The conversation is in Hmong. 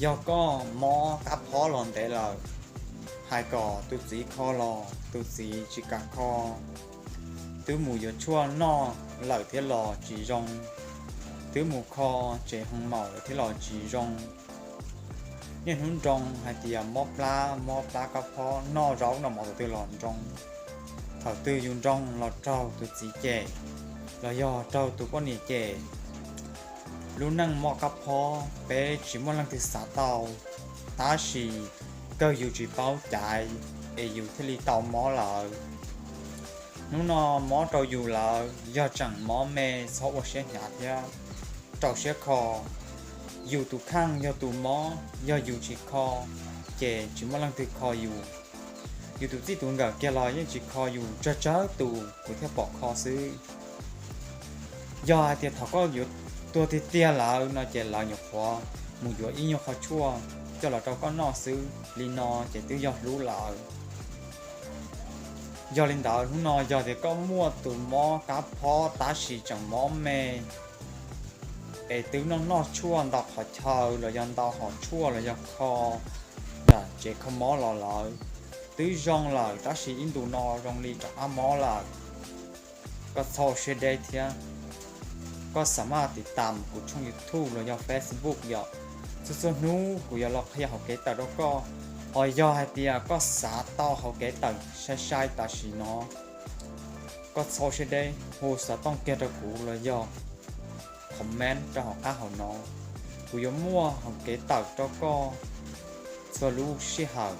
Yog koj mob kab phob los ntev lawm, hais kom tus txiv kho los tus txiv tsis kam kho, twb mus yuav tshuaj noj lawm thiab los tsis zoo, twb mus kho tsev hoo maum lawm thiab los tsis zoo. Niaj hnub nroo hais tias mob plab, mob plab kab phob, noj zaub noj mov thaum twg los nroo. Thaum twg yus nroo los raug tus txiv cem, los yog raug tus poj niam cem. Lub neej mob kab phob peb tsis muaj leej twg xav tau, tab sis kawg yus tsis paub caiv es yus thiaj li tau mob lawm. Hnub no mob rau yus lawm, yog tseem mob me txhob ua siab hnyav thiab, rau siab kho. Yus tus kheej yog tus mob, yog yus tsis kho, ces tsis muaj leej twg kho yus. Yus tus txij tus nkawm kiag los yeej tsis kho yus, tsawg tsawg tus kuv thiaj pom kho xwb. Yog hais tias thaum koj yuav tuag tiag tiag lawm no ces lawv nyuam qhuav mus yuav ib nyuag qho tshuaj coj los rau koj noj xwb, li no ces twb yog hlub lawm. Yog li ntawd hnub no yog tias koj muaj tus mob kab phob tab sis tseem mob me, es twb noj noj tshuaj ntau qhov chaw los yog ntau hom tshuaj los yog kho nram tsev kho mob los lawm, twb zoo lawm tab sis ib ntus no zoo li rov qab mob lawm, koj txhob siab deb thiab. Koj xa maj tiv tam kuv tshooj YouTube los yog Facebook yom. Txhua txhua hnub kuv yuav los qhia hauv kev tawm rau koj. Ho yog hais tias koj xav tau hauv kev tawm sai sai tam sim no, koj txhob siab deb hu xov tooj kiag rau kuv los yog comment rau hauv qab hauv no. Kuv yuav muaj hauv kev tawm rau koj txhua lub sij hawm.